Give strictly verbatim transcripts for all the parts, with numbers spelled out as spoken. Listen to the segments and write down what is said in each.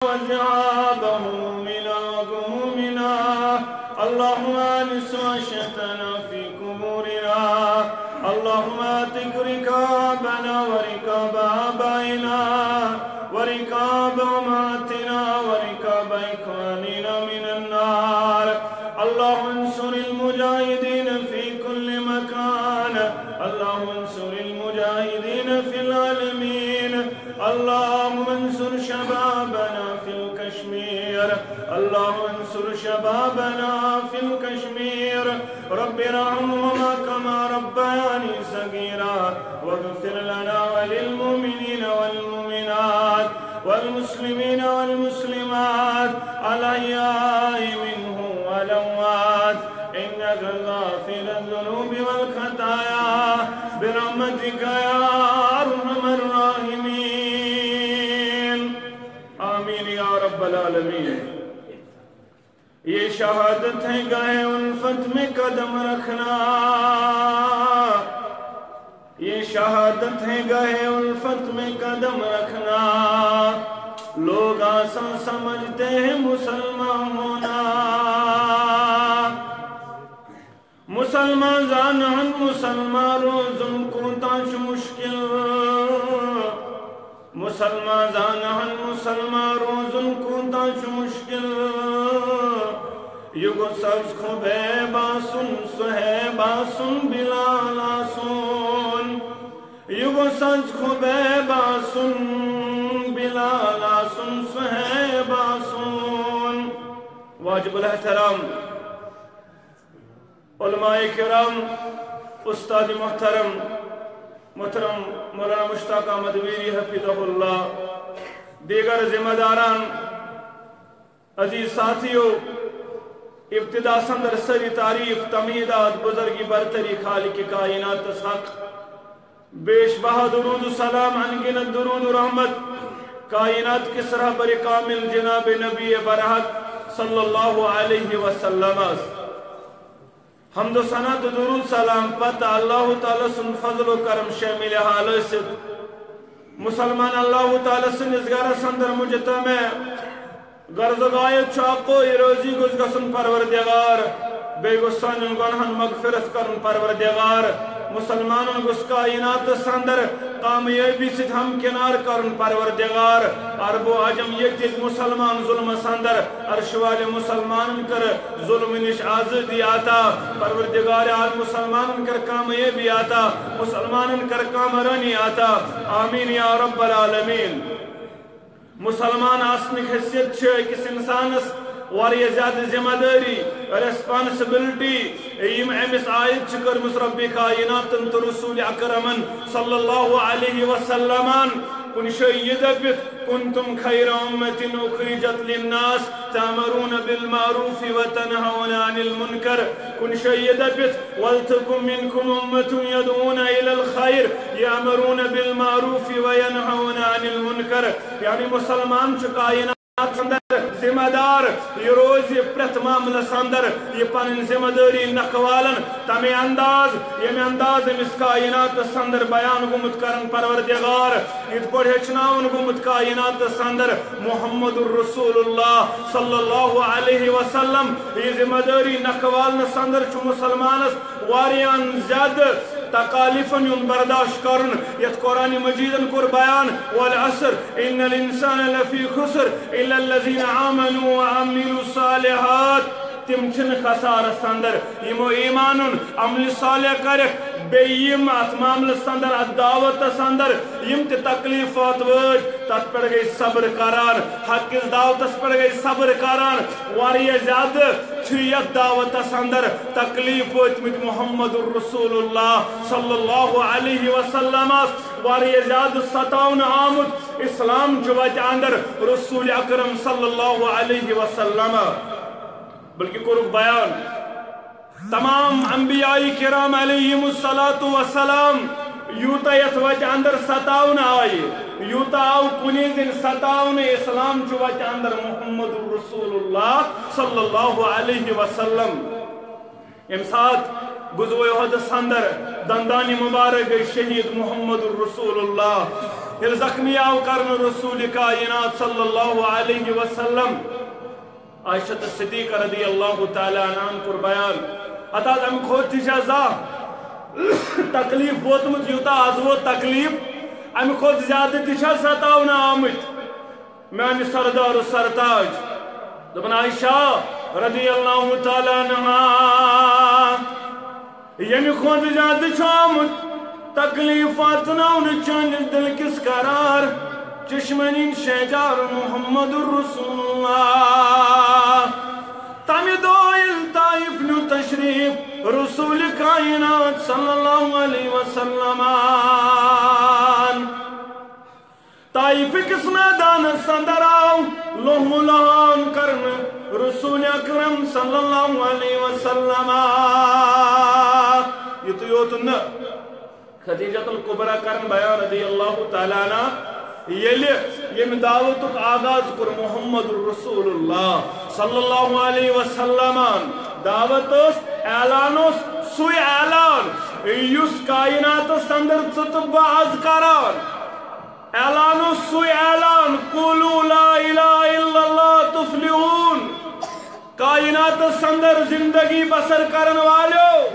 وذهابه من غمومنا. اللهم آنس وحشتنا في قبورنا. اللهم أعتق رقابنا ورقاب آبائنا ورقاب أمهاتنا ورقاب إخواننا من النار. اللهم انصر المجاهدين في كل مكان. اللهم انصر المجاهدين في العالمين. اللهم انصر شبابنا في الكشمير. اللهم انصر شبابنا في الكشمير. رب ارحمهما كما ربياني صغيرا. واغفر لنا وللمؤمنين والمؤمنات والمسلمين والمسلمات الأحياء منهم والأموات إنك غافر الذنوب والخطايا برحمتك يا أرحم الراحمين. آمين يا رب العالمين. یہ شہادت ہے گاہ الفت میں قدم رکھنا، یہ شہادت ہے گاہ الفت میں قدم رکھنا، لوگ آسان سمجھتے ہیں مسلمان ہونا۔ مسلمان زانہن مسلمان روزن کوتاہ چھُ مشکل۔ مسلمان زانہن مسلمان روزن کوتاہ چھُ مشکل۔ یہِ گوٚژھ از خبیب آسُن، صہیب آسُن، بلال آسُن۔ یہِ گوٚژھ از خبیب آسُن، بلال آسُن، صہیب آسُن۔ واجب الاحترام علماء کرام، استاد محترم، محترم مولانا مشتاق احمد ویری حفظہ اللہ، دیگر ذمہ داران، عزیز ساتھیو، ابتدا سندر سری تعریف، تمہیدات، بزرگی برتری، خالق کائنات حق، بیش بہا درود و سلام، انگنت درود و رحمت کائنات کس رہبر کامل جناب نبی برحق صلی اللہ علیہ وسلم است۔ حمد و ثنا تو درود سلام پتہ اللہ تعالی سن فضل و کرم شامل حال ست مسلمان اللہ تعالی سن اس گھر سندر مجتمع غرض و غایت چھُ اکوے، روزی گوٚژھ گژھُن پروردگار، بیٚیہِ گوٚژھ سانٮ۪ن گۄنہَن مغفرت کرُن پروردگار۔ مسلمانن گوٚژھ کائناتس اندر کامیٲبی سۭتۍ ہمکنار کرُن پروردگار۔ عرب و عجم ییٚتہِ ییٚتہِ مسلمان ظلمس اندر، عرش والہِ مسلمانن کٔر ظلم نش آزادی عطا۔ پروردگار عالم مسلمانن کر کامیٲبی عطا، مسلمانن کر کامرٲنی عطا۔ آمین یا رب العالمین۔ مسلمان آسنٕچ حیثیت چھِ أکِس اِنسانَس واریاہ زیادٕ ذمہ دٲری، ریسپانسبلٹی، یِم أمِس عائد چھِ کٔرمٕژ ربِ کائناتَن تہٕ رسول اکرمن صلی اللہ علیہ وسلمن۔ کُنہِ جایہِ یہِ دٔپِتھ، "کنتم خیر امة اخرجت للناس تأمرون بالمعروف وتنهون عن المنکر"۔ کُنہِ جایہِ یہِ دٔپِتھ، "ولتکن منکم امة یدعون الی الخیر یأمرون بالمعروف وینہون عن المنکر"۔ یعنی مسلمان چھُ کائنات اندر ذمہ دار، یہِ روزِ پرٛٮ۪تھ معاملس اندر یہِ پنٕنۍ ذمہ دٲری نکھٕ والان، تمے انداز، ییٚمہِ انداز أمِس کائناتس اندر بیان گوٚمُت کرن پروردگار، یِتھ پٲٹھۍ ہیٚچھناوُن گوٚمُت کائناتس اندر محمد رسول اللہ صلی اللہ علیہ وسلم۔ یہِ ذمہ دٲری نکھٕ والنس اندر چھُ مسلمانس واریاہن زیادٕ تکالیفن ہُنٛد برداشت کرُن، یتھ قرآن مجیدن کوٚر بیان، "والعصر ان الانسان لفی خسر الا الذین آمنوا وعملوا الصالحات"۔ تِم چھِنہٕ خسارس اندر، یِمو ایمان اوٚن، عمل صالح کرکھ، بیٚیہِ یِم اتھ معاملس اندر، اتھ دعوتس اندر یِم تہِ تکلیفات وٲتۍ، تتھ پٮ۪ٹھ گٔے صبر کران، حق کِس دعوتس پٮ۪ٹھ گٔے صبر کران۔ واریاہ زیادٕ چھُ یتھ دعوتس اندر تکلیف وٲتمٕتۍ محمد رسول اللہ صلی اللہ علیہ وسلمس، واریاہ زیادٕ ستاونہٕ آمُت۔ اسلام چھُ وتہِ اندر رسول اکرم صلی اللہ علیہ وسلم، بلکہ کوٚرُکھ بیان، تمام انبیاء کرام علیہم الصلوۃ والسلام یوٗتاہ یتھ وتہِ اندر ستاونہٕ آیہِ، یوٗتاہ آو کُنی زٔنۍ ستاونہٕ، اسلام چھُ وتہِ اندر محمد رسول اللہ صلی اللہ علیہ وسلم۔ ییٚمہِ ساتہٕ غزوہ احدس اندر دندان مبارک گئی شہید محمد رسول اللہ۔ ییٚلہِ زخمی آو کرنہٕ رسول کائنات صلی اللہ علیہ وسلم، عائشہ صدیقہ رضی اللہ تعالیٰ عنہن کوٚر بیان، ہتہٕ حظ امہِ کھۄتہٕ تہِ چھا زانٛہہ تکلیف ووتمُت یوٗتاہ از ووت تکلیف؟ امہِ کھۄتہٕ زیادٕ تہِ چھا ستاونہٕ آمٕتۍ؟ میانہِ سردار و سرتاج، دوٚپُن، عائشہ رضی اللہ تعالیٰ عنہا، ییٚمہِ کھۄتہٕ زیادٕ چھُ آمُت تکلیف واتناونہٕ چٲنِس دِل کِس قرار، چشمن ہُنٛد شہجار محمد رسول اللہ۔ تمہِ دۄہ ییٚلہِ طائف نیوٗ تشریف رسول کائنات صلی اللہ علیہ وسلم۔ طائف کِس میدانس اندر آو لوہ و لہان کرنہٕ رسول اکرم صلی اللہ علیہ وسلم۔ یُتُے یوت نہٕ، خدیجۃ الکبریٰ کرن بیان رضی اللہ تعالیٰ عنہا، ییٚلہِ ییٚمہِ دعوتُک آغاز کوٚر محمد رسول اللہ صلی اللہ علیہ وسلمن، دعوت ٲس، اعلان اوس سُے اعلان یُس کائناتس اندر ژٕ تہٕ بہٕ از کران۔ اعلان اوس سُے اعلان، "قولوا لا الہ الا اللہ تفلحون۔" کائناتس اندر زندگی بسر کرن والیو،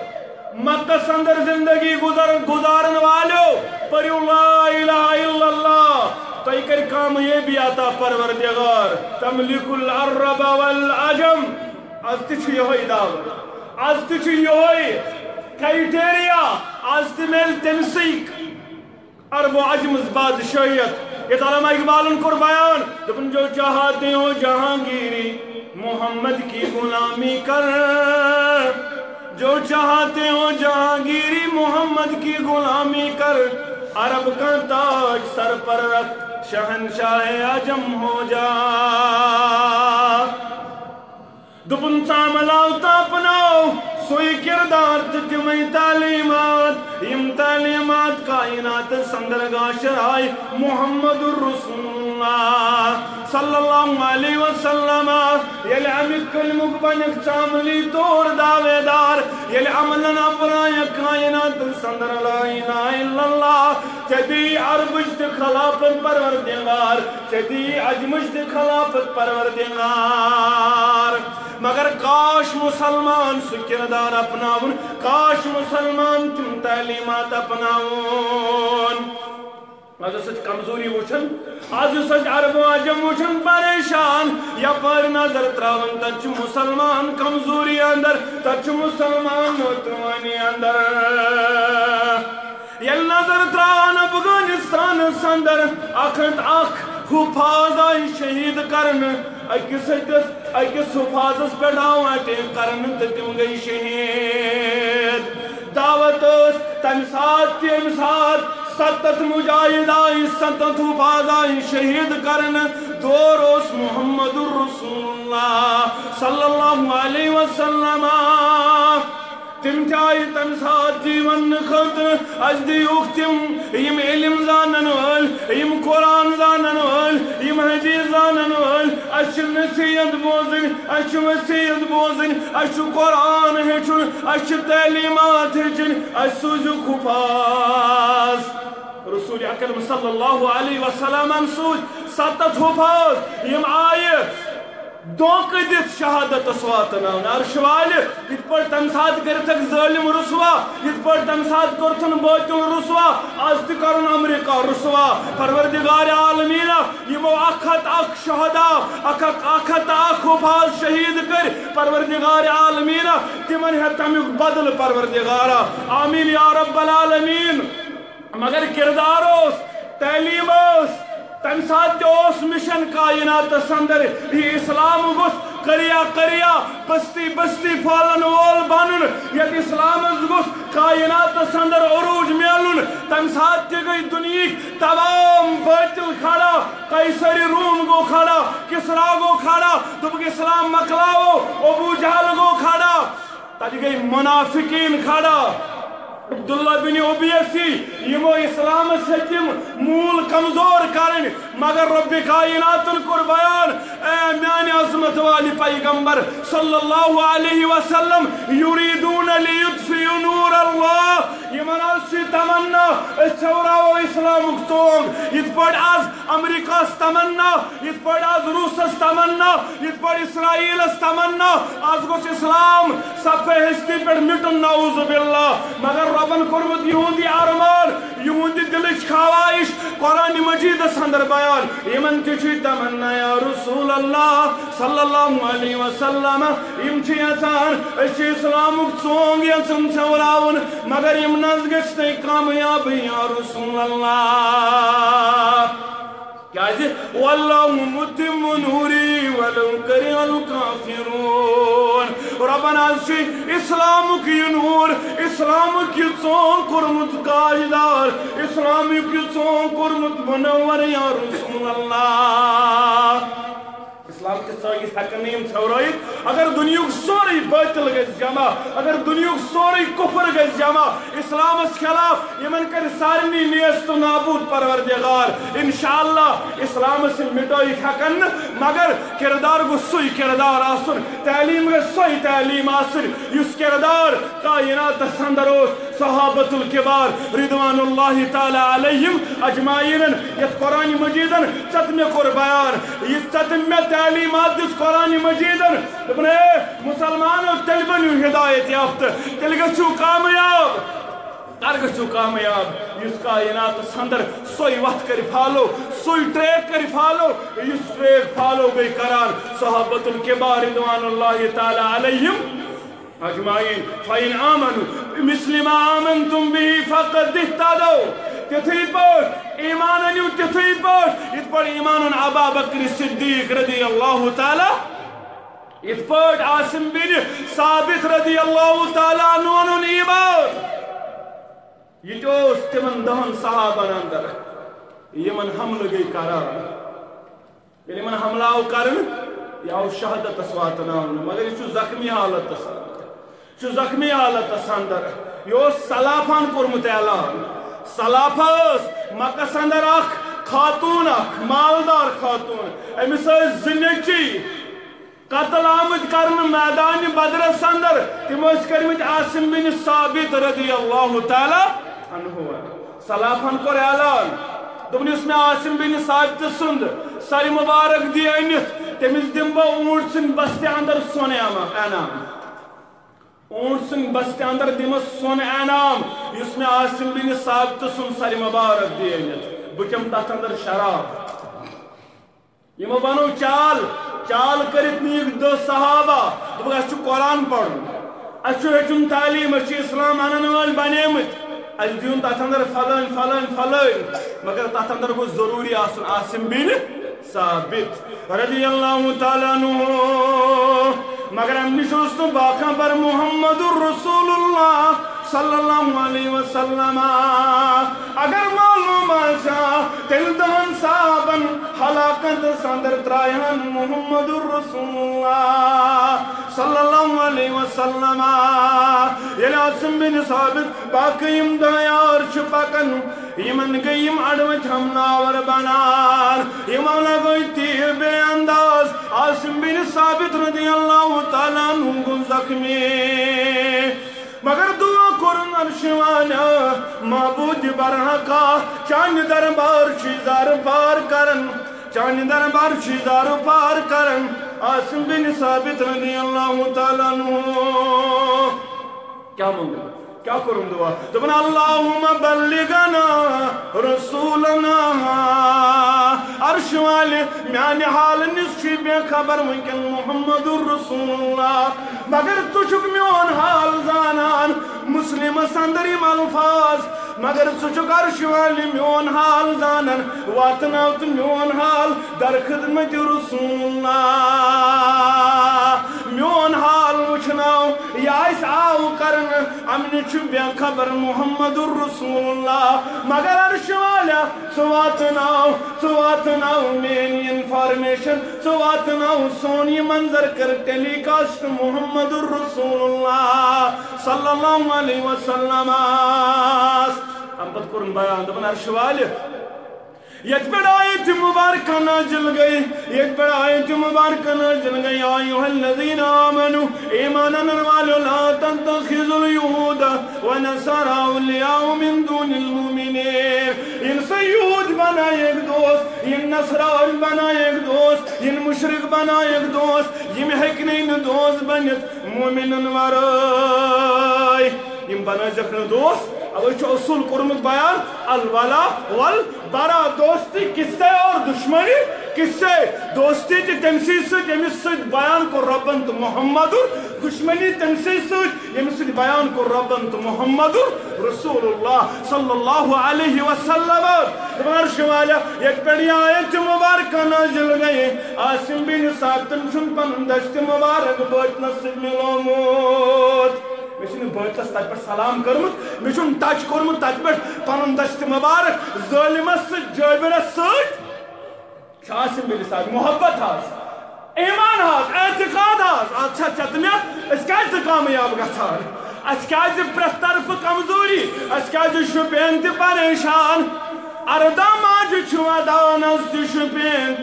مکس اندر زندگی گزر-، گزارن والیو، پٔرِو لا الہ الا اللہ، تۄہہِ کرِ کامیٲبی عطا پروردگار۔ تملک العرب والعجم۔ از تہِ چھُ یِہوٚے دعوت، از تہِ چھُ یِہوٚے criteria، از تہِ میلہِ تٔمۍ سٕے عرب و عجمس بادشاہیت۔ یتھ علامہ اقبالن کوٚر بیان، دوٚپُن، "جو چاہتے ہو جہانگیری محمد کی غلامی کر، جو چاہتے ہو جہانگیری محمد کی غلامی کر، عرب کا تاج سر پر رکھ، شہنشاہ عجم ہو جا۔" دوٚپُن، ژاملاو تہٕ اپناو سُے کردار تہٕ تِمے تعلیمات، یِم تعلیمات کائناتس اندر گاشر آیہِ محمد رسول اللہ صلی اللہ علیہ وسلم۔ ییٚلہِ اَمہِ کلمُک بنکھ ژاملی طور دعویدار، ییٚلہِ عملن اپنایکھ کائناتس اندر لا الہ الا اللہ، ژےٚ دی عربٕچ تہِ خلافت پروردگار، ژےٚ دی عجمٕچ تہِ خلافت پروردگار۔ مگر کاش مسلمان سُہ کردار اپناوُن، کاش مسلمان تِم تعلیمات اپناوُن۔ از یُس أسۍ کمزوری وٕچھان، از یُس أسۍ عرب و عجم وٕچھان پریشان، یپٲرۍ نظر تراوان، تتہِ چھُ مسلمان کمزوری اندر، تتہِ چھُ مسلمان نوتروانی اندر۔ ییٚلہِ نظر تراوان افغانستانس اندر، اکھ ہتھ اکھ حفاظ آیہِ شہید کرنہٕ، أکِس ہتس، أکِس حفاظس پٮ۪ٹھ آو اٹیک کرنہٕ تہٕ تِم گٔے شہید۔ دعوت ٲس تمہِ ساتہٕ تہِ، ییٚمہِ ساتہٕ ستتھ مجاہد آیہِ، ستتھ حفاظ آیہِ شہید کرنہٕ۔ دور اوس محمد رسول اللہ صلی اللہ علیہ وسلم۔ تِم تہِ آیہِ تَمہِ ساتہٕ تہِ وننہٕ خٲطرٕ، اَسہِ دِیوکھ تِم، یِم علم زانن وٲلۍ، یِم قرآن زانن وٲلۍ، یِم حدیث زانن وٲلۍ۔ اَسہِ چھِ نصیحت بوزٕنۍ، اَسہِ چھِ وصیت بوزٕنۍ، اَسہِ چھُ قرآن ہیٚچھُن، اَسہِ چھِ تعلیمات ہیٚچھِنۍ، اَسہِ سوٗزِو حُفاظ۔ رسول اکرم صلی اللہ علیہ وسلمن سوٗزۍ ستتھ حُفاظ، یِم آیہِ دھوکہٕ دِتھ شہادتس واتناونہٕ۔ عرش والہِ، یِتھ پٲٹھۍ تمہِ ساتہٕ کٔرِتھکھ ظٲلم رسوا، یِتھ پٲٹھۍ تمہِ ساتہٕ کوٚرتھن باطل رسوا، از تہِ کرُن امریکہ رسوا۔ پروردگار عالمیٖنہ، یِمو اکھ ہتھ اکھ شہدا، اکھ ہتھ، اکھ ہتھ تہٕ اکھ حفاظ شہید کٔرۍ، پروردگار عالمیٖنہ، تِمن ہیٚتھ تمیُک بدلہٕ پروردگارا۔ آمین یا رب العالمین۔ مگر کردار اوس، تعلیٖم ٲس، تَمہِ ساتہٕ تہِ اوس مِشن کائناتس اندر، یہِ اسلام گوٚژھ قریہ قریہ، بستی بستی پھٲلن وول بنُن، یتھ اسلامس گوٚژھ کائناتس اندر عروج میلُن۔ تَمہِ ساتہٕ تہِ گٔے دُنیہٕکۍ تمام باطل کھڑا، قیصر روم گوٚو کھڑا، کسریٰ گوٚو کھڑا، دوٚپُکھ، "اسلام مۄکلاوو"، ابو جہل گوٚو کھڑا۔ تتہِ گٔے منافقین کھڑا۔ عبداللہ بن ابی سی، یِمو اسلامس ہیٚتۍ یِم موٗل کمزور کرٕنۍ، مگر رب کائناتن کوٚر بیان، اے میانہِ عظمت علی پیغمبر صلی اللہ علیہ وسلم، یریدون لیطفئوا نور اللہ، یمن حظ چھ تمنا أسۍ ژھیوراوو اسلامک ژونگ، یتھ پٲٹھۍ از امریکہس تمنا، یتھ پٲٹھۍ از روسس تمنا، یتھ پٲٹھۍ اسرائیلس تمنا، از گوٚژھ اسلام صفحہ ہستی پٮ۪ٹھ مٹُن، نعوذ باللہ۔ مگر ربن کوٚرمُت یہنٛد یہِ ارمان، یہنٛد یہِ دلٕچ خواہش قرآن مجیدس اندر بیان۔ یمن تہِ چھُ تمنا یا رسول اللہ صلی اللہ علیہ وسلم، یم چھِ یژھان، أسۍ چھِ اسلامُک ژونگ یژھان ژھیوراوُن، مگر یم نہ حظ گژھِ نہٕ کامیاب یا رسول اللہ۔ کیازِ؟ واللہ متم نوری ولو کرہ الکافرون۔ ربن حظ چھُ اسلامُک یہِ نور، اسلامُک یہِ ژونگ کوٚرمُت کاجدار، اسلامُک یہِ ژونگ کوٚرمُت منور یا رسول اللہ۔ اسلام کِس ژٲنٛگِس ہٮ۪کن نہٕ یِم ژھٮ۪ورٲیِتھ۔ اگر دُنیہُک سورُے بٲطِل گژھِ جمع، اگر دُنیہُک سورُے کُفر گژھِ جمع، اسلامس خلاف یِمن کرِ سارنٕے نیست و نابود پروردگار۔ انشاءاللہ اسلامس یِم مٹٲیِتھ ہٮ۪کن نہٕ، مگر کردار گوٚژھ سُے کردار آسُن، تعلیٖم گژھِ سۄے تعلیٖم آسٕنۍ، یُس کردار کائناتس اندر اوس۔ صحابۃ الکبار رضوان اللہ تعالی علیہم اجمعینن یتھ قرآن مجیدن ژتمہِ کوٚر بیان، یہِ ژتمہِ تعلیمات دِژ قرآن مجیدن۔ دوٚپُن، اے مسلمانو، تیٚلہِ بٔنِو ہدایت یافتہٕ، تیٚلہِ گٔژھِو کامیاب۔ کر گٔژھِو کامیاب؟ یُس کائناتس اندر سۄے وتھ کرِ فالو، سۄے ٹریک کرِ فالو، یُس ٹریک فالو گٔے کران صحابۃ الکبار رضوان اللہ تعالی علیہم اجمعین۔ فَإِنْ آمَنُوا بِمِثْلِ مَا آمَنْتُمْ بِهِ فَقَدِ اهْتَدَوْا۔ تِتھٕے پٲٹھۍ ایمان أنِو، تِتھٕے پٲٹھۍ یِتھ پٲٹھۍ ایمان اوٚن ابا بکر صدیق رضی اللہ تعالیٰ، یِتھ پٲٹھۍ عاصم بن ثابت رضی اللہ تعالیٰ عنہ اوٚن ایمان۔ یہِ تہِ اوس تِمن دہن صحابن اندر، یِمن حملہٕ گٔے کران۔ ییٚلہِ یِمن حملہٕ آو کرنہٕ، یہِ آو شہادتس واتناونہٕ، مگر یہِ چھُ زخمی حالتس اندر۔ چھُ زخمی حالتس اندر۔ یہِ اوس سلافاہن کوٚرمُت اعلان۔ سلافہ ٲس مکس اندر اکھ خاتون، اکھ مالدار خاتون۔ أمِس ٲسۍ زٕ نیٚچی قتل آمٕتۍ کرنہٕ میدانِ بدرس اندر۔ تِم ٲسۍ کٔرمٕتۍ عاصم بن ثابت رضی اللہ تعالیٰ عنہ۔ سلافن کوٚر اعلان، دوٚپُن، یُس مےٚ عاصم بن ثابت سُنٛد سرِ مبارک دِیہِ أنِتھ، تٔمِس دِمہٕ بہٕ اوٗنٹ سٕنٛدِ بستہِ اندر سۄن انعام۔ اوٗنٹ سٕنٛدِ بستہِ اندر دِمس سۄن انعام، یُس مےٚ عاصم بن ثابت سُنٛد سرِ مبارک دِیہِ أنِتھ۔ بہٕ چمہٕ تتھ اندر شراب۔ یِمو بنوو چال، چال کٔرِتھ نِیِکھ دَہ صحابہ۔ دوٚپُکھ، اَسہِ چھُ قرآن پرُن، اَسہِ چھُ ہیٚچھُن تعلیٖم، أسۍ چھِ اسلام انن وٲلۍ بنیمٕتۍ، اَسہِ دِیُن تتھ اندر فلٲنۍ، فلٲنۍ، فلٲنۍ۔ مگر تتھ اندر گوٚژھ ضروٗری آسُن عاصم بن ثابت رضی اللہ تعالیٰ عنہ۔ مگر امہِ نِش اوس نہٕ باخبر محمد رسول اللہ صلی اللہ علیہ وسلم۔ اگر معلوم آسہِ ہا، تیٚلہِ دہن صحابن ہلاکتس اندر ترایہِ ہن محمد رسول اللہ صلی اللہ علیہ وسلم۔ ییٚلہِ عاصم بن ثابت باقی یِم دہ یار چھِ پکان، یِمن گٔے یِم اڑوٕنۍ حملہٕ آور بنان۔ یِمو لگٲوۍ تیٖر بے انداز۔ عاصم بن ثابت رضی اللہ تعالیٰ عنہ گوٚو زخمی۔ مگر دعا کوٚرُن عرشہِ والیا، معبود برحقا، چانہِ دربار چھُ زارٕ پار کران، چانہِ دربار چھُ زارٕ پار کران۔ عاصم بن ثابت رضی اللہ تعالیٰ عنہ کیٛاہ موٚنگ؟ کیٛاہ کوٚرُن دعا؟ دوٚپُن، اللہم بلغنا رسولنا۔ عرش والہِ، میانہِ حالہٕ نِش چھُے بے خبر وٕنکیٚن محمد رسول اللہ، مگر ژٕ چھُکھ میون حال زانان۔ مسلمس اندر یِم الفاظ، مگر ژٕ چھُکھ عرش والہِ میون حال زانان، واتناو تہٕ میون حال در خدمت رسول اللہ۔ میون حال وٕچھناو، یہِ آسہِ آو کرنہٕ، امہِ نِش چھُ بے خبر محمد رسول اللہ۔ مگر عرش والیا، ژٕ واتناو، ژٕ واتناو میٲنۍ انفارمیشن، ژٕ واتناو سون یہِ منظر کر ٹیلی کاسٹ محمد رسول اللہ صلی اللہ علیہ وسلم۔ امہِ پتہٕ کوٚرُن بیان، دوٚپُن، عرش والہِ، یتھ پٮ۪ٹھ آیت مبارکہ نازل گٔے، یتھ پٮ۪ٹھ آیت مبارکہ نازل گٔے، یا ایھا الذین آمنوا، ایمان انن والو، لا تتخذوا الیہود والنصارى اولیاء من دون المؤمنین۔ یِن سا یہود بنایکھ دوست، یِن نصرانی بنایکھ دوست، یِن مشرک بنایکھ دوست، یِم ہیٚکۍ نہٕ دوست بٔنِتھ مومنن ورٲے۔ یِم بنٲوزیٚکھ نہٕ دوست۔ اوے چھُ اصوٗل کوٚرمُت بیان، الولا والبرا، دوستی کس سے اور دشمنی کس سے؟ دوستی تہِ تٔمۍ سٕے سۭتۍ، ییٚمِس سۭتۍ بیان کوٚر رۄبن تہٕ محمدُر، دشمنی تٔمۍ سٕے سۭتۍ، ییٚمِس سۭتۍ بیان کوٚر رۄبن تہٕ محمدُر رسول اللہ صلی اللہ علیہ وسلم۔ دپان چھِ والیہ، یتھ پٮ۪ٹھ یہِ آیت مبارکہ نازل گٔیہِ، عاصم بن ثابتن چھُنہٕ پنُن دست مبارک بٲطنس سۭتۍ مِلومُت۔ مےٚ چھُنہٕ بٲطلس تتہِ پٮ۪ٹھ سلام کٔرمٕژ، مےٚ چھُنہٕ touch کوٚرمُت تتہِ پٮ۪ٹھ پنُن دست مبارک۔ ظٲلمس سۭتۍ، جٲبرس سۭتۍ چھُ عاصم بن ثابت۔ محبت حظ، ایمان حظ، اعتقاد حظ، از چھا ژےٚ تہٕ مےٚ، أسۍ کیازِ نہٕ کامیاب گژھان؟ اسہِ کیازِ پرٛٮ۪تھ طرفہٕ کمزوری؟ اسہِ کیازِ شُپین تہِ پریشان؟ ارداہ ماجہِ چھُ ودانس تہِ شُپین،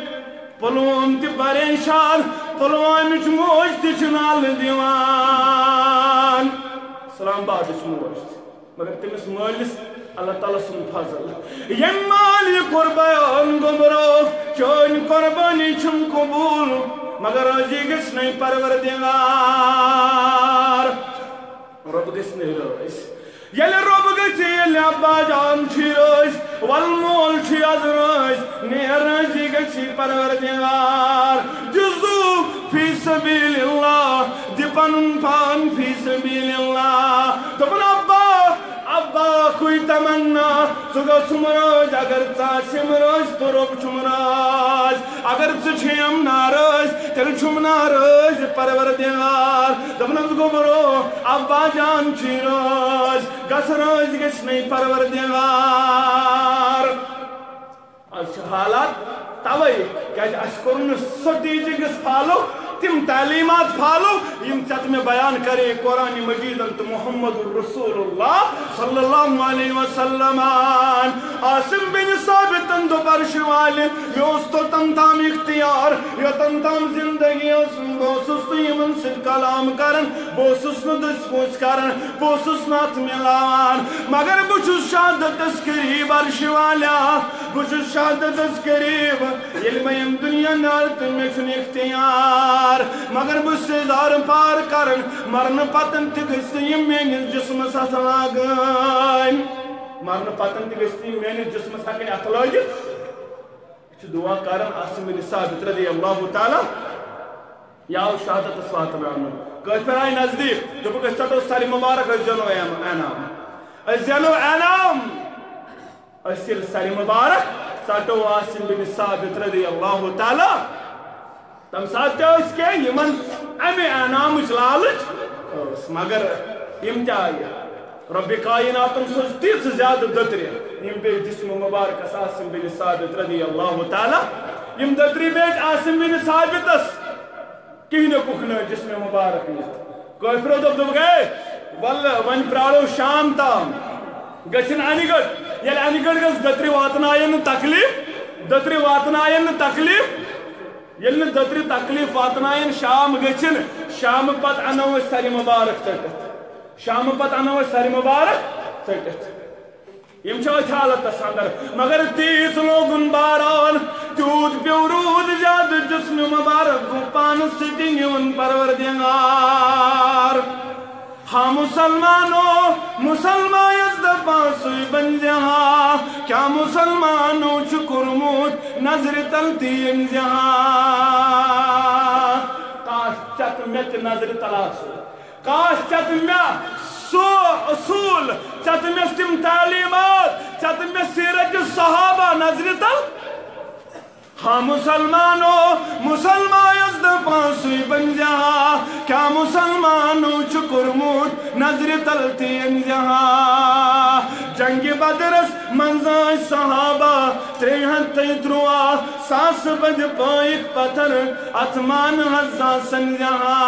پلوم تہِ پریشان، پلوامٕچ موج تہِ چھِ نالہٕ دِوان۔ اسلام آبادٕچ موج تہِ، مگر تٔمِس مٲلِس اللہ تعالیٰ سُنٛد فضل۔ ییٚمۍ مٲلۍ یہِ کوٚر بیان، گوٚبرو، چٲنۍ قۄربٲنی چھُم قبوٗل، مگر رٲضی گژھِ نَے پروردگار۔ رۄب گژھِ نہٕ رٲضۍ۔ ییٚلہِ رۄب گژھِ، ییٚلہِ ابا جان چھُ رٲضۍ، ول مول چھُ از رٲضۍ، نیر رٲضی گژھِ پروردگار۔ دِ زُو فی سبیل اللہ، دِ پنُن پان فی سبیل اللہ۔ دوٚپُن، ابا، ابا، اکُے تمنا، ژٕ گژھُم رٲضۍ، اگر ژٕ آسٮ۪م رٲضۍ تہٕ رۄب چھُم رٲضۍ۔ اگر ژٕ چھیم ناراض، تیٚلہِ چھُم ناراض پروردگار۔ دوٚپنس، گوٚبرو، ابا جان چھُے رٲضۍ، گژھ رٲضۍ گژھِ نَے پروردگار۔ از چھِ حالات توے، کیازِ اسہِ کوٚر نہٕ سۄ teachings follow، تِم تعلیمات follow، یِم ژےٚ تہٕ مےٚ بیان کرے قرآن مجیدن تہٕ محمد رسول اللہ صلی اللہ علیہ وسلم۔ عاصم بن ثابتن دوٚپ، عرشہِ والہِ، مےٚ اوس توٚتن تام اختیار، یوٚتن تام زندگی ٲسٕم، بہٕ اوسُس نہٕ یِمن سۭتۍ کلام کران، بہٕ اوسُس نہٕ دٔسۍ پوٗژۍ کران، بہٕ اوسُس نہٕ اتھ مِلاوان، مگر بہٕ چھُس شہادتس قریب، عرشہِ والیا، بہٕ چھُس شہادتس قریب۔ ییٚلہِ مےٚ ییٚمہِ دُنیا نیرٕ تہٕ مےٚ چھُنہٕ اختیار، مگر بہٕ چھُس اظہار پار کران، مرنہٕ پتن تہِ گٔژھۍ نہٕ یِم میٲنِس جسمس اتھٕ لاگٕنۍ۔ مرنہٕ پتن تہِ گٔژھۍ نہٕ یِم میٲنِس جسمس ہٮ۪کٕنۍ اتھٕ لٲگِتھ۔ یہِ چھُ دعا کران عاصم بن ثابت رضی اللہ تعالیٰ۔ یہِ آو شہادتس واتناونہٕ۔ کٲفر آیہِ نزدیٖک، دوٚپُکھ، أسۍ ژٹو سرِ مبارک، أسۍ زینو اعم-، انعام۔ أسۍ زینو انعام۔ أسۍ ییٚلہِ سرِ مبارک ژٹو عاصم بن ثابت رضی اللہ تعالیٰ، تَمہِ ساتہٕ تہِ ٲسۍ کینٛہہ یِمن اَمہِ انعامٕچ لالٕچ ٲس، مگر یِم تہِ آیہِ۔ رۄبِ کایناتن سوز تِژھ زیادٕ دٔترِ، یِم پیٚیہِ جسمِ مبارکس عاصم بن ثابت رضی اللہ تعالیٰ۔ یِم دٔترِ بیٖٹھۍ عاصم بن ثابتس، کِہیٖنۍ ہیوٚکُکھ نہٕ جسمِ مبارک نِتھ۔ کٲفرو دوٚپ، دوٚپُکھ، "ہے، ولہٕ وۄنۍ پرٛارو شام تام، گٔژھِنۍ انہِ گٔٹ۔" ییٚلہِ انہِ گٔٹ گٔژھ، دٔترِ واتناین نہٕ تکلیف، دٔترِ واتناین نہٕ تکلیف۔ ییٚلہِ نہٕ دٔترِ تکلیف واتناین، شام گٔژھِنۍ، شامہٕ پتہٕ انو أسۍ سرِ مبارک ژٔٹِتھ۔ شامہٕ پتہٕ انو أسۍ سرِ مبارک ژٔٹِتھ۔ یِم چھِ أتھۍ حالتس اندر، مگر تیٖژ لوگُن باران، تیوٗت پیوٚو روٗد زیادٕ، جسمِ مبارک گوٚو پانس سۭتی نیوٗن پروردگار۔ ہا مسلمانو، مسلمان یس دپان سُے بنزِ ہا، کیا مسلمانو چھُ کوٚرمُت نظرِ تل تہِ أنزِ ہا؟ کاش ژےٚ تہٕ مےٚ تہِ نظرِ تل آسو۔ کاش ژےٚ تہٕ مےٚ سُہ اصوٗل، ژےٚ تہٕ مےٚ تِم تعلیٖمات، ژےٚ تہٕ مےٚ سیرت صحابہ نظرِ تل۔ ہا مسلمانو، مسلمان یس دپان سُے بنزِ ہا، کیا مسلمانو چھُ کوٚرمُت نظرِ تل تہِ أنزِ ہا؟ جنگِ بدرس منٛز ٲسۍ صحابہ ترٛےٚ ہتھ تہٕ ترٛواہ، ساسہٕ بٔدۍ پٲیِکھ پتھر اتھ مانہٕ حضا سنزِ ہا۔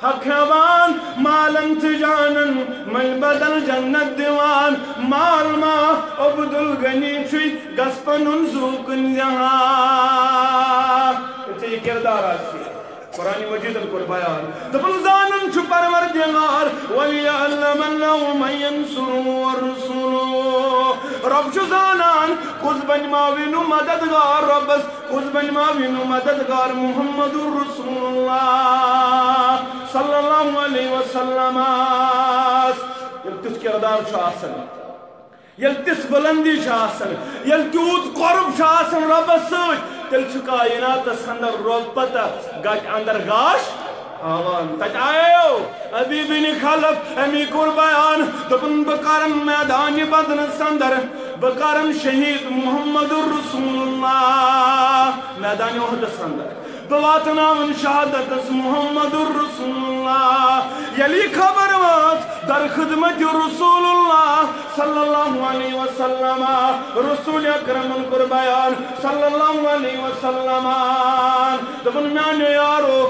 حق ہٮ۪وان مالن تہٕ جانن، مٔلۍ بدل جنت دِوان، مال ما عبدالغنی چھُے گژھ پنُن زوٗکُن زہار۔ یُتھُے یہِ کردار آسہِ، قرآن مجیدن کوٚر بیان۔ دوٚپُن، زانُن چھُ پروردگار، وَلْيَعْلَمَنَّهُ مَن يَنصُرُهُ وَرُسُلُهُ۔ رۄب چھُ زانان، کُس بنہِ ماوِنُ مددگار رۄبس، کُس بنہِ ماوِنُ مددگار محمد رسول اللہ صلی اللہ علیہ وسلمس۔ ییٚلہِ تیُتھ کردار چھُ آسان، ییٚلہِ تِژھ بُلندی چھِ آسان، ییٚلہِ تیوٗت قۄرب چھُ آسان رۄبَس سۭتۍ، تیٚلہِ چھُ کائناتَس اندر رۄب پتہ گَٹہِ اندر گاش ہاوان۔ تَتہِ آیو ابی بن خلف، امی کوٚر بیان، دوٚپُن، بہٕ کرن میدانِ بدرس اندر، بہٕ کرن شہید محمد رسول اللہ میدانِ احدس اندر۔ بہٕ واتناوَن شہادتس محمد رسول اللہ۔ ییٚلہِ یہِ خبر وٲژ در خدمت رسول اللہ صلی اللہ علیہ وسلم، رسول اکرمن کوٚر بیان صلی اللہ علیہ وسلم، دوٚپُن، میانیو یارو،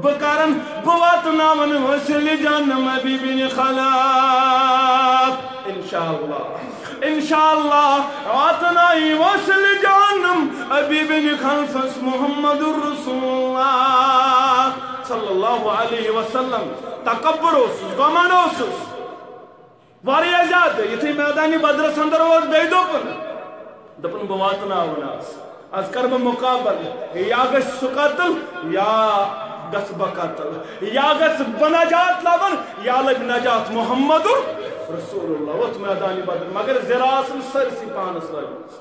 بہٕ کرن، بہٕ واتناوَن حٲصِل جہنم ابی بن خلف۔ انشاءاللہ، انشاءاللہ واتناوِ وٲصِل جہنم ابی بن خلفس محمد رسول اللہ صلی اللہ علیہ وسلم۔ تکبر اوسُس، گھمنڈ اوسُس واریاہ زیادٕ۔ یُتھُے میدانِ بدرس اندر ووت، بیٚیہِ دوٚپُن، دوٚپُن، بہٕ واتناوَن آز، آز کرٕ بہٕ مقابلہٕ، یا گژھِ سُہ قتل، یا گژھٕ بہٕ قتل، یا گژھٕ بہٕ نجات لبن، یا لگہِ نجات محمد رسول اللہ۔ ووت میدانِ بدر، مگر زِرا ٲسٕم سٲرسٕے پانس لٲجمٕژ،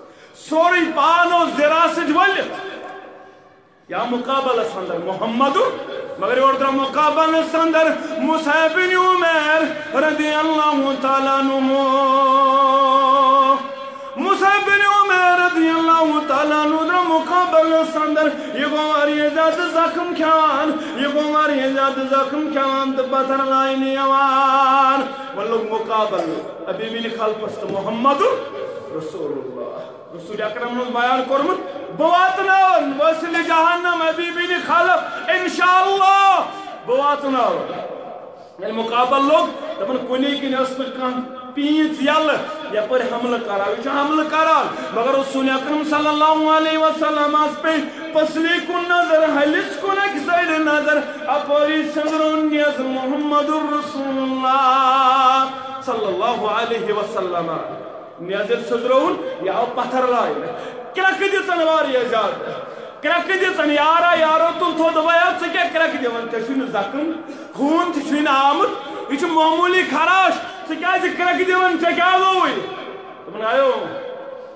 سورُے پان اوس زِرا سۭتۍ ؤلِتھ۔ یا مقابلس اندر محمد، مگر یورٕ درٛاو مقابلس اندر مصعب بن عمیر رضی اللہ تعالیٰ عنہ۔ مصعب بن عمیر رضی اللہ تعالیٰ عنہ درٛاو مقابلس اندر۔ یہِ گوٚو واریاہ زیادٕ زخم کھٮ۪وان، یہِ گوٚو واریاہ زیادٕ زخم کھٮ۪وان تہٕ پتھر لاینہٕ یِوان۔ وۄنۍ لوٚگ مقابلہٕ ابی بن خلفس تہٕ محمد رسول اللہ۔ رسول اکرمن اوس بیان کوٚرمُت، بہٕ واتناوَن وٲصِل جہنم ابی بن خلف، انشاءاللہ بہٕ واتناوَن۔ ییٚلہِ مقابلہٕ لوٚگ، دَپان، کُنی کِنۍ ٲس نہٕ کانٛہہ پیٖنٛژ یَلہٕ یَپٲرۍ حملہٕ کران۔ یہِ چھُ حملہٕ کران، مگر رسول اکرم صلی اللہ علیہ وسلمس پیٚیہِ پٔسلی کُن نظر، ہلِس کُن اَکہِ سایڈٕ نظر، اَپٲری سٔنٛدروو نیزٕ محمد رسول اللہ صلی اللہ علیہ وسلم۔ نیزر سٔزرووُن، یہِ آو پتھر لاینہٕ۔ کرٛٮ۪کہٕ دِژن واریاہ زیادٕ۔ کرٛٮ۪کہٕ دِژن، یارا یارو تُل تھوٚد، دوٚپُن، "ہے، ژٕ کیٛاہ کرٛٮ۪کہٕ دِوان؟ ژےٚ چھُے نہٕ زخم، خوٗن تہِ چھُے نہٕ آمُت، یہِ چھُ معموٗلی خراش، ژٕ کیٛازِ کرٛٮ۪کہٕ دِوان؟ ژےٚ کیٛاہ گوٚوُے؟" دوٚپُن، "ایو،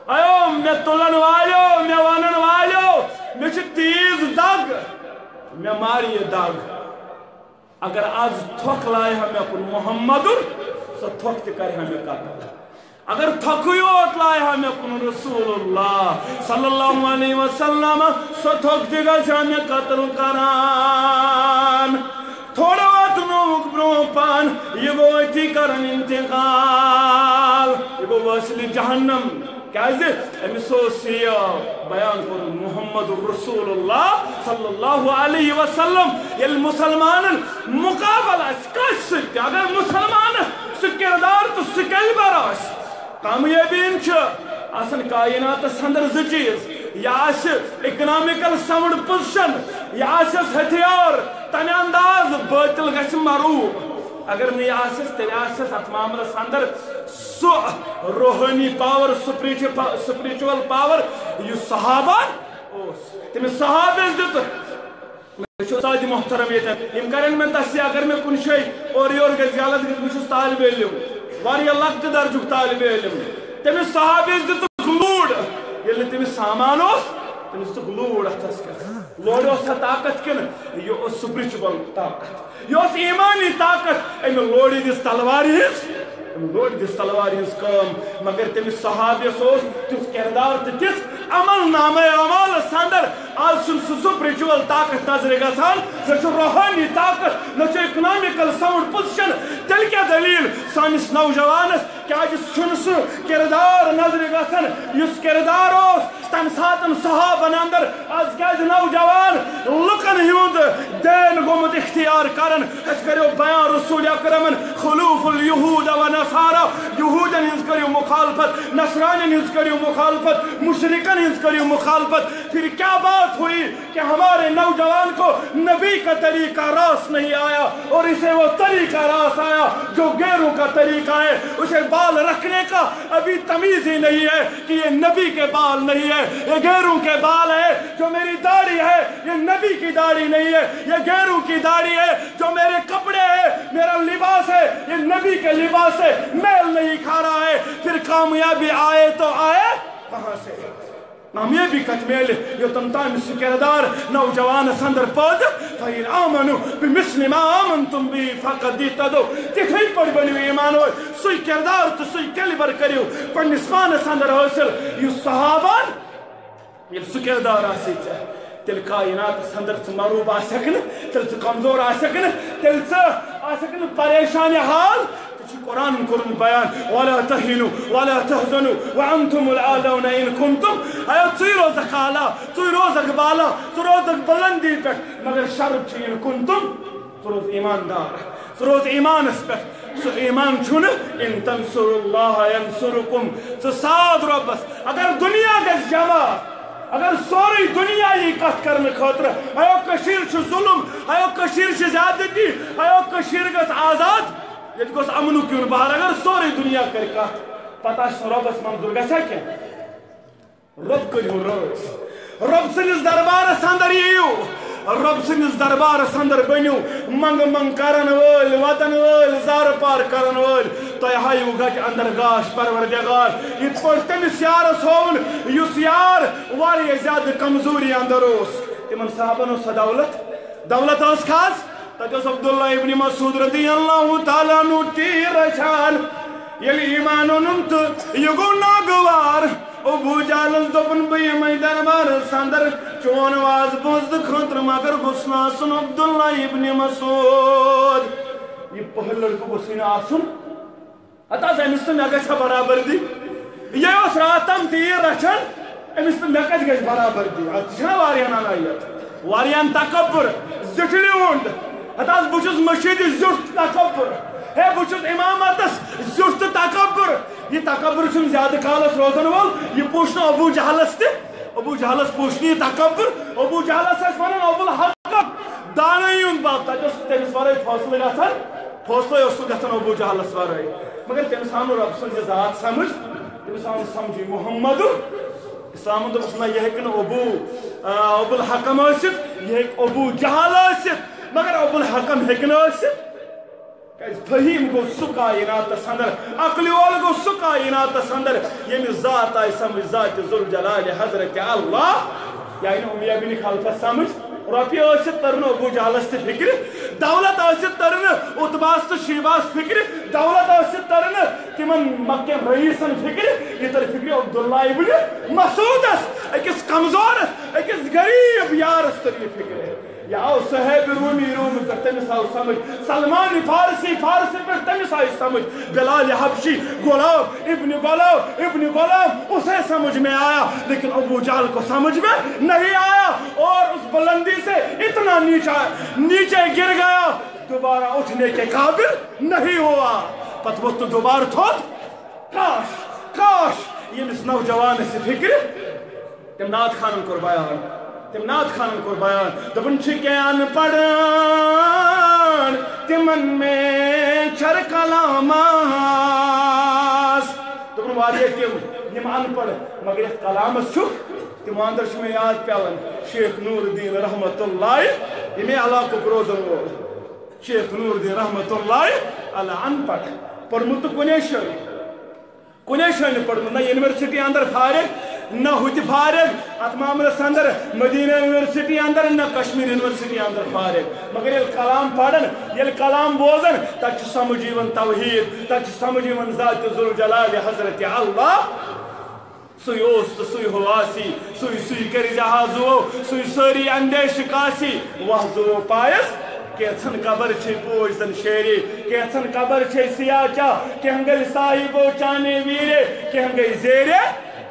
ایو، مےٚ تُلن والیو، مےٚ ونن والیو، مےٚ چھِ تیٖژ دگ، مےٚ مارِ یہِ دگ۔" اگر آز تھۄکھ لایہِ ہا مےٚ کُن محمدُن، سۄ تھۄکھ تہِ کرِ ہا مےٚ قتل۔ اگر تھۄکھٕے یوت لایہِ ہا مےٚ کُن رسول اللہ صلی اللہ علیہ وسلم، سۄ تھۄکھ تہِ گژھِ ہا مےٚ قتل کران۔ تھوڑا واتنووُکھ برونٛہہ پہن، یہِ گوٚو أتی کران انتقال، یہِ گوٚو وٲصلِ جہنم۔ کیازِ؟ أمِس اوس یہِ بیان کوٚرمُت محمد رسول اللہ صلی اللہ علیہ وسلم۔ ییٚلہِ مُسلمانن مُقابلہٕ آسہِ کٲنٛسہِ سۭتۍ تہِ، اگر مُسلمانس سُہ کردار تہٕ سُہ کیلبر آسہِ، کامیٲبی ہُنٛد چھُ آسان کائناتس اندر زٕ چیٖز، یہِ آسہِ economical sound position، یہِ آسٮ۪س ہتھیار، تمہِ انداز بٲطل گژھِ مروٗب۔ اگر نہٕ یہِ آسٮ۪س، تیٚلہِ آسٮ۪س اتھ معاملس اندر سُہ روحٲنی پاور، spiritual، spiritual power، یُس صحابہ اوس، تٔمِس صحابس دِژٕکھ۔ مےٚ چھُ استاد محترم ییٚتٮ۪ن، یِم کرن مےٚ تصحیح اگر مےٚ کُنہِ جایہِ اورٕ یورٕ گژھِ، غلط گژھِ، بہٕ چھُس طالب علم، واریاہ لۄکٹہِ درجُک طالب علم۔ تٔمِس صحابس دِژٕکھ لوٗر، ییٚلہِ نہٕ تٔمِس سامان اوس، تٔمِس دِژٕکھ لوٗر اتھس کٮ۪تھ۔ لورِ اوس سا طاقت کِنہٕ یہِ اوس spiritual طاقت؟ یہِ اوس ایمانی طاقت۔ أمۍ لورِ دِژ تلوارِ ہٕنٛز، أمۍ لورِ دِژ تلوارِ ہٕنٛز کٲم، مگر تٔمِس صحابیس اوس تیُتھ کردار تہٕ تِژھ عمل نامہ اعمالس اندر آز چھُنہٕ سُہ سپرچوئل طاقت نظرِ گژھان، نہ چھُ روحٲنی طاقت، نہ چھُ اکنامیکل ساؤنڈ پوزیشن۔ تیٚلہِ کیٛاہ دٔلیٖل سٲنِس نوجوانس؟ کیٛازِ چھُنہٕ سُہ کردار نظرِ گژھان یُس کردار اوس تمہِ ساتن صحابن اندر؟ آز کیٛازِ نوجوان لُکن ہُنٛد دین گوٚمُت اختیار کران؟ أسۍ کٔرِو بیان رسول اکرمن خلوف الیہود و نصارا، یہودن ہٕنٛز کٔرِو مخالفت، نصرانین ہٕنٛز کٔرِو مخالفت، مشرکن ہٕنٛز کٔرِو مخالفت۔ پھر کیا بات ہوئی کہ ہمارے نوجوان کو نبی کا طریقہ راس نہیں آیا اور اسے وہ طریقہ راس آیا جو غیروں کا طریقہ ہے؟ اسے بال رکھنے کا ابھی تمیز ہی نہیں ہے کہ یہ نبی کے بال نہیں ہے، یہ غیروں کے بال ہے۔ جو میری داڑھی ہے، یہ نبی کی داڑھی نہیں ہے، یہ غیروں کی داڑھی ہے۔ جو میرے کپڑے ہیں، میرا لباس ہے، یہ نبی کے لباس سے میل نہیں کھا رہا ہے۔ پھر کامیابی آئے تو آئے کہاں سے؟ کامیابی کتہِ میلہِ یوٚتن تام سُہ کردار نوجوانس اندر پٲدٕ؟ فَإِنْ آمَنُوا بِمِثْلِ مَا آمَنْتُمْ بِهِ فَقَدِ اهْتَدَوْا۔ تِتھے پٲٹھۍ بٔنِو ایمان وٲلۍ، سُے کردار تہٕ سُے کیلبر کٔرِو پننِس پانس اندر حٲصِل یُس صحابن ییٚلہِ سُہ کردار آسہِ ژےٚ، تیٚلہِ کائناتس اندر ژٕ مروب آسکھ نہٕ، تیٚلہِ ژٕ کمزور آسکھ نہٕ، تیٚلہِ ژٕ آسکھ نہٕ پریشان حال۔ ژےٚ چھُ قرآن کوٚرمُت بیان، "ولا تهنوا ولا تحزنوا وانتم الاعلون ان کنتم"۔ اے ژٕے روزکھ اعلیٰ، ژٕے روزکھ بالا، ژٕ روزکھ بلندی پٮ۪ٹھ، مگر شرط چھُ ان کنتم، ژٕ روز ایماندار، ژٕ روز ایمانس پٮ۪ٹھ۔ سُہ ایمان چھُنہٕ، "ان تنصروا اللہ ینصرکم"، ژٕ ساد رۄبس۔ اگر دُنیا گژھِ جمع، اگر سورُے دُنیا یی کتھ کرنہٕ خٲطرٕ، ہیو کٔشیٖر چھُ ظُلُم، ہیو کٔشیٖر چھِ زیادتی، ہیو کٔشیٖر گژھِ آزاد، ییٚتہِ گوٚژھ امنُک یُن بہار، اگر سورُے دُنیا کرِ کتھ، پتہٕ آسہِ نہٕ رۄبس منظوٗر، گژھِ ہا کینٛہہ؟ رۄب کٔرِو رٲضۍ۔ رۄب سٕنٛدِس دربارس اندر یِیِو۔ رۄب سٕنٛدِس دربارس اندر بٔنِو منٛگہٕ منٛگ کرن وٲلۍ، ودن وٲلۍ، زارٕ پار کرن وٲلۍ۔ تۄہہِ ہایِو گٹہِ اندر گاش پروردگار۔ یِتھ پٲٹھۍ تٔمِس یارس ہووُن، یُس یار واریاہ زیادٕ کمزوری اندر اوس۔ تِمن صحابن اوس سۄ دولت۔ دولت ٲس خاص۔ تتہِ اوس عبداللہ ابن مسعود رضی اللہ تعالیٰ عنہ تیٖر رچھان۔ ییٚلہِ ایمان اوٚنُن تہٕ یہِ گوٚو ناگوار۔ ابو جہلس دوٚپُن، "بہٕ یِمے دربارس اندر چون واز بوزنہٕ خٲطرٕ، مگر گوٚژھ نہٕ آسُن عبداللہ ابن مسعود۔" یہِ پٔہر لڑکہٕ گوٚژھُے نہٕ آسُن۔ ہتہٕ حظ أمِس تہٕ مےٚ گژھِ ہا برابردی۔ یہِ اوس راتھ تام تیٖر رچھان، أمِس تہٕ مےٚ کتہِ گژھِ برابردی؟ اتھ تہِ چھِنہ واریاہن انایت، واریاہن تکبر، زِٹھِ لیونڈ۔ ہتہٕ حظ بہٕ چھُس مٔشیٖدِ زیُٹھ تکبر، ہے بہٕ چھُس امامتس زیُٹھ تہٕ تکبر۔ یہِ تکبر چھُنہٕ زیادٕ کالس روزن وول، یہِ پوٚچھ نہٕ ابو جہلس تہِ، ابو جہلس پوٚچھ نہٕ یہِ تکبر۔ ابو جہلس ٲسۍ ونان ابو الحکم، دانٲیی ہُنٛد باب، تتہِ اوس تٔمِس ورٲے فٲصلہٕ گژھان، فٲصلے اوس نہٕ گژھان ابو جہلس ورٲے۔ مگر تٔمِس آو نہٕ رۄب سٕنٛز یہِ ذات سمجھ، تٔمِس آو نہٕ سمجھٕے محمد۔ اسلامن دوٚپُس، نہ، یہِ ہیٚکہِ نہٕ ابو، آ، ابو الحکم ٲسِتھ، یہِ ہیٚکہِ ابو جہل ٲسِتھ، مگر ابو الحکم ہیٚکہِ نہٕ ٲسِتھ۔ کیازِ فہیم گوٚو سُہ کائناتس اندر، عقلِ اول گوٚو سُہ کائناتس اندر، ییٚمِس ذات آیہِ سمجھ، ذاتِ ذوالجلالِ حضرت اللہ۔ یعنی امیہ بن خلفس سمجھ، رۄپیہِ ٲسِتھ تٔر نہٕ ابو جہلس تہِ فکرِ، دولت ٲسِتھ تٔر نہٕ عتباہس تہٕ شیباہس فکرِ، دولت ٲسِتھ تٔر نہٕ تِمن مکہ کٮ۪ن رئیسن فکرِ، یہِ تٔر فکرِ عبداللہ ابن مسعودس، أکِس کمزورس، أکِس غریب یارس تٔر یہِ فکرِ۔ یہِ آو صہیب رومی روم پٮ۪ٹھ، تٔمِس آو سمجھ۔ سلمان فارسی، فارسی پٮ۪ٹھ، تٔمِس آیہِ سمجھ۔ بلال حبشی، غلام ابن غلام ابن غلام، اسے سمجھ میں آیا، لیکن ابو جہل کو سمجھ میں نہیں آیا اور اس بلندی سے اتنا نیچا، نیچے گر گیا، دوبارہ اٹھنے کے قابل نہیں ہوا۔ پتہٕ ووٚتھ نہٕ دوبارٕ تھوٚد۔ کاش، کاش، ییٚمِس نوجوانس یہِ فکرِ۔ تٔمۍ نعت خانن کوٚر بیان، تٔمۍ نعت خانن کوٚر بیان، دوٚپُن، چھِ کینٛہہ ان پڑھن، تِمن میں چھر کلام آس۔ دوٚپُن، واریاہ تِم یِم ان پڑھ، مگر یتھ کلامس چھُ، تِمو اندر چھُ مےٚ یاد پٮ۪وان شیخ نور الدین رحمت اللہ، ییٚمے علاقُک روزن وول شیخ نور الدین رحمت اللہ علیہ، ان پڑھ، پوٚرمُت نہٕ کُنے جایہِ۔ کُنے جایہِ نہٕ پوٚرمُت، نہ یونیورسٹی اندر فارغ، نہ ہُتہِ فارغ، اتھ معاملس اندر مدینہ یونیورسٹی اندر، نہ کشمیر یونیورسٹی اندر فارغ۔ مگر ییٚلہِ کلام پرن، ییٚلہِ کلام بوزن، تتہِ چھُ سمجھ یِوان توحید، تتہِ چھُ سمجھ یِوان ذات ذوالجلال حضرت اللہ۔ سُے اوس تہٕ سُے ہو آسی، سُے سُے کٔرۍ زِ ہا زُوو، سُے سٲری اندیشہِ کاسی، وَہ زُوو پایَس۔ کینٛژھن قبر چھے پوش زن شیرے، کینٛژھن قبر چھے سیاہ چاہ، کینٛہہ گٔے صاحبو چانے ویرے، کینٛہہ گٔے زیرے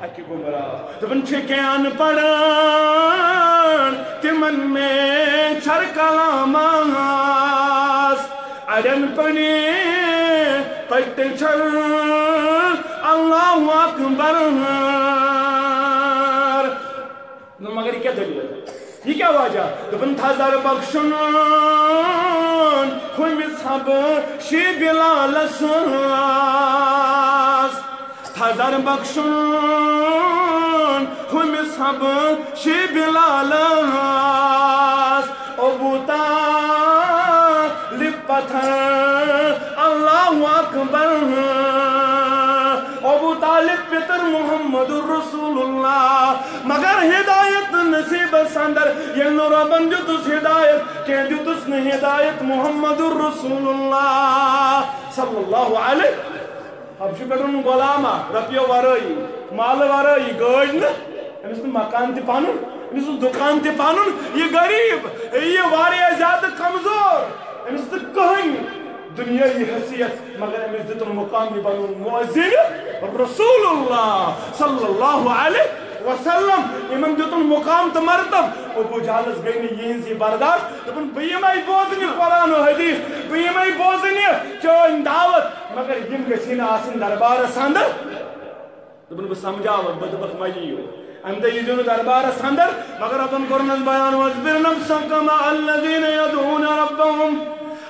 اکہِ گمراہ۔ دپان چھِ کینٛہہ ان پڑھن، تِمن میں چھر کلام آس۔ اڑٮ۪ن پنہِ پٹہِ چھل اللہ اکبر۔ نو مگر یہِ کیٛاہ دٔلیٖل؟ یہِ کیٛاہ وجہ؟ دوٚپُن تھزر بخشُن ہُمِس حبشی بلالس۔ تھزر بخشُن ہُمِس حبشی بلالس۔ ابو طالب پتھر اللہ اکبر۔ ابو طالب پتر محمد رسول اللہ۔ مگر ہدایت نصیبس اندر ییٚلہِ نہٕ رۄبن دیُتُس ہدایت کینٛہہ، دیُتُس نہٕ ہدایت محمد رسول اللہ صلی اللہ علیہ۔ حبشہِ پٮ۪ٹھ اوٚنُن غلامہ، رۄپیو ورٲیی، مالہٕ ورٲیی، گٲڑۍ نہٕ، أمِس نہٕ مکان تہِ پنُن، أمِس نہٕ دُکان تہِ پنُن، یہِ غریٖب، یہِ واریاہ زیادٕ کمزور، أمِس نہٕ کٕہٕنۍ دُنیٲوی حیثیت، مگر أمِس دیُتُن مقام، یہِ بنوو مؤذن رسول اللہ صلی اللہ علیہ وسلم۔ یِمن دیُتُن مقام تہٕ مرتب۔ ابو جہلس گٔے نہٕ یِہنٛز یہِ برداشت۔ دوٚپُن، بہٕ یِمے بوزنہِ قرآن و حدیث، بہٕ یِمے بوزنہِ چٲنۍ دعوت، مگر یِم گٔژھی نہٕ آسٕنۍ دربارس اندر۔ دوٚپُن، بہٕ سمجھاوَکھ، بہٕ دَپَکھ، مہ یِیِو۔ اَمہِ دۄہ ییٖزیو نہٕ دربارَس اَندَر، مگر رۄبَن کوٚرنَس بیان، "واصبر نفسك مع الذين يدعون ربهم۔"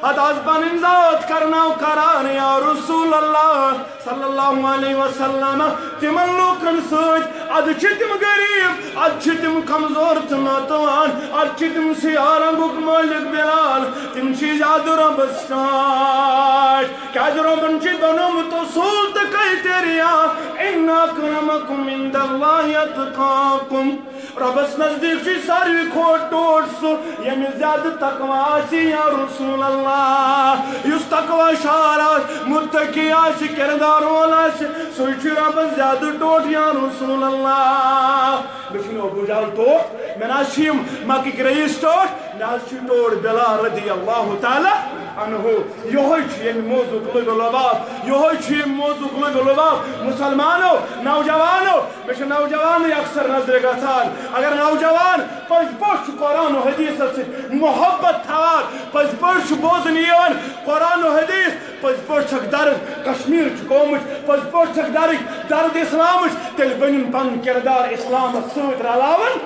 اَتھ آز پَنٕنۍ ذات کرناو قرار، یا رسول اللہ صلی اللہ علیہ وسلم، تِمَن لوٗکَن سۭتۍ۔ اَدٕ چھِ تِم غریٖب، اَدٕ چھِ تِم کمزور تہٕ ناتوان، اَدٕ چھِ تِم سیاہ رنٛگُک مٲلِک بلال، تِم چھِ زیادٕ رۄبَس ٹاٹھ۔ کیازِ رۄبن چھُ بنومُت اصوٗل تہٕ کرائٹیریا، "ان اکرمکم عند اللہ اتقاکم۔" رۄبس نزدیٖک چھُ ساروی کھۄتہٕ ٹوٹھ سُہ، ییٚمِس زیادٕ تقوی آسہِ یا رسول اللہ۔ یُس تقوی شار آسہِ، متقی آسہِ، کردار وول آسہِ، سُے چھُ رۄبس زیادٕ ٹوٹھ یا رسول اللہ۔ مےٚ چھُنہٕ ابو جہل ٹوٹھ، مےٚ نہ حظ چھِ یِم مکٕکۍ رئیس ٹوٹھ، مےٚ حظ چھُ ٹوٹھ بلال رضی اللہ تعالیٰ عنہ۔ یِہوٚے چھُ ییٚمہِ موضوعُک لُبہِ لُباب، یِہوٚے چھُ ییٚمہِ موضوعُک لُبہِ لُباب۔ مُسلمانو، نوجوانو، مےٚ چھِ نوجوانٕے اکثر نظرِ گژھان۔ اگر نوجوان پٔزۍ پٲٹھۍ چھُ قرآن و حدیثس سۭتۍ محبت تھاوان، پٔزۍ پٲٹھۍ چھُ بوزنہٕ یِوان قرآن و حدیث، پٔزۍ پٲٹھۍ چھکھ درد کشمیر چہِ قومٕچ، پٔزۍ پٲٹھۍ چھکھ درد، درد اسلامٕچ، تیٚلہِ بٔنِن پنُن کردار اسلامس سۭتۍ رلاوان۔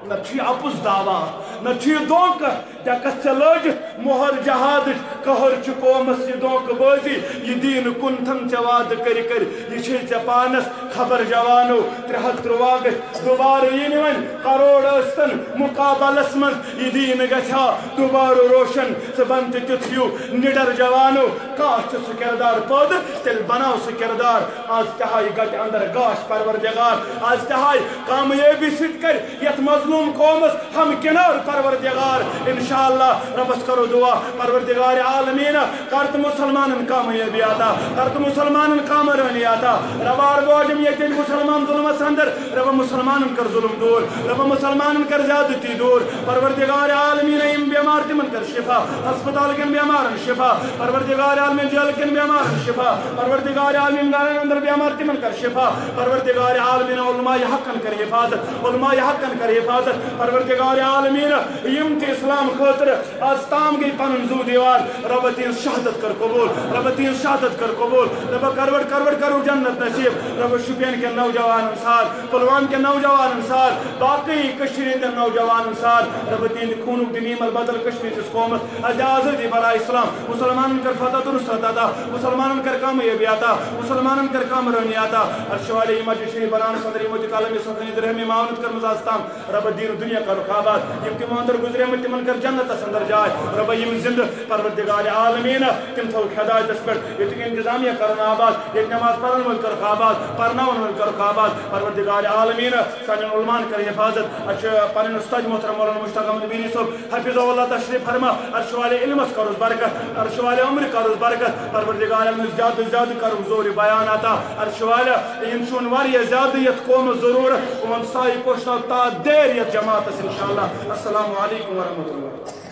نتہٕ چھُ یہِ اپُز دعویٰ، نتہٕ چھُ یہِ دھوکہٕ۔ ڈیکس ژےٚ لٲجِتھ مۄہر جہادٕچ، قہر چھُ قومس یہِ دھوکہٕ بٲزی، یہِ دیٖنہٕ کُنتھن ژےٚ وعدٕ کٔرۍ کٔرۍ، یہِ چھے ژےٚ پانس خبر۔ جوانو، ترٛےٚ ہتھ ترٛواہ گژھِ دوبارٕ یِنۍ وۄنۍ، کروڑ ٲسۍتن مقابلس منٛز، یہِ دیٖنہٕ گژھِ ہا دوبارٕ روشن۔ ژٕ بن تہِ تیُتھ ہیوٗ نِڈر۔ جوانو، کاش چھُ سُہ کردار پٲدٕ، تیٚلہِ بناو سُہ کردار۔ از تہِ ہاے گٹہِ اندر گاش پروردگار، از تہِ ہاے کامیٲبی سۭتۍ کر یتھ مظلوم قومس ہمکنار پروردگار۔ انشاءاللہ ربس کرو دعا، پروردگار عالمین کر تہٕ مسلمانن کامیٲبی عطا، کر تہٕ مسلمانن کامرٲنی عطا۔ ربا اربو عجم ییٚتہِ مسلمان ظلمس اندر، ربا مسلمانن کر ظلم دور، ربا مسلمانن کر زیادتی دور۔ پروردگار عالمین، یِم بیمار تِمن کر شفا، ہسپتال کٮ۪ن بیمارن شفا، پروردگار عالمین جیل کٮ۪ن بیمارن شفا، پروردگار عالمین گرن اندر بیمار تِمن کر شفا، پروردگار عالمین علماء حقن کر حفاظت، علماء حقن کر حفاظت، پروردگار عالمین یِم تہِ اسلام خٲطرٕ از تام گٔے پنُن زُو دیوار، رۄبہ تِہنٛز شہادت کر قبول، رۄبہ تِہنٛز شہادت کر قبول، رۄبہ کروڑ کروڑ کرو جنت نصیب، رۄبہ شُپین کٮ۪ن نوجوانن ساتھ، پلوام کٮ۪ن نوجوانن ساتھ، باقی کٔشیٖرِ ہٕنٛدٮ۪ن نوجوانن ساتھ، رۄبہ تِہنٛدِ خوٗنُک دِنہٕ یِمن بدل کشمیٖر کِس قومس، از آزٲدی برائے اسلام، مسلمانن کر فتح تہٕ نصرت عطا، مسلمانن کر کامیٲبی عطا، مسلمانن کر کامرٲنی عطا، عرشہ والے مسجد شریف بناونس اندر یِمو تہِ قلم سخنی درہمی معاونت کٔرمٕژ از تام، رۄبہ دیٖن دُنیا کرُکھ آباد۔ یِم تِمو اندر گُزریمٕتۍ تِمن کر جنتس اندر جاے۔ رۄبہ یِم زندٕ پروردگار عالمین، تِم تھٲوُکھ ہدایتس پٮ۪ٹھ، ییٚتیُک انتظامیہ کرُن آباد، ییٚتہِ نماز پرن وٲلۍ کٔرٕکھ آباد، پرناون وٲلۍ کٔرٕکھ آباد۔ پروردگار عالمین، سانٮ۪ن علماہن کر حفاظت۔ اسہِ چھُ پنٕنۍ استاد محترم مولانا مشتاق احمد میری صٲب، حفظہ اللہ، تشریف فرما۔ عرش والے علمس کرُس برکت، عرش والے عمرِ کرُس برکت۔ پروردگار عالمین، زیادٕ زیادٕ کرُن زور بیان عطا۔ عرش والے، یِم چھِ وۄنۍ واریاہ زیادٕ یتھ قومس ضروٗرت۔ یِمن سایہِ پوشناو تا دیر یتھ جماعتس انشاءاللہ۔ السلام علیکم ورحمۃ اللہ۔